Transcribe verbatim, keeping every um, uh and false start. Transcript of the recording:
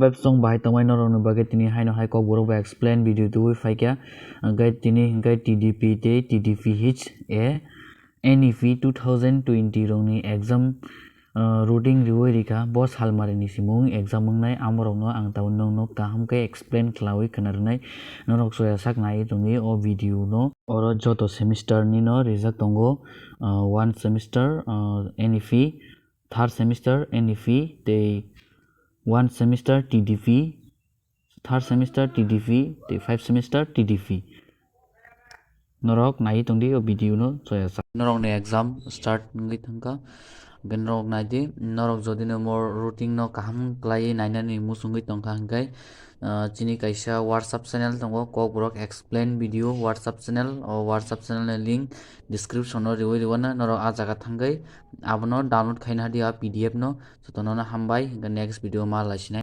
Web song bahai tongmai norokni bagwi tini haino hai kokborok bai explain video tubui phaikha. Hwnkhe tini hwnkhe T D P tei T D P H A N E P two thousand twenty rokni exam, uh, routine riwi rikha. Bo salmarini simung exam wngnai, amorokno ang tabuk nokno kaham khe explain khlawi khna rwnai. Norok soya sak nai tongdi o video no. Oro joto semester ni no rijak tongo, uh, one semester, uh, N E P, third semester N E P tei one semester T D P, third semester T D P tei five semester T D P. Norok nai tongdi o video no soya sak. Norokni exam start wngwi thangkha. Hwnkhe norok naidi, norok jodi no more routine no kaham khlaiwi nainani muchungwi tongkha hwnkhe, ah, chini kaisa WhatsApp channel tongo, Kokborok Explain Video WhatsApp channel. O WhatsApp channel ni link description o riwi rwna, norok ah jaga thangwi abono download khaina hadi a P D F no. Jotono no hambai, hwnkhe next video ma laisinai.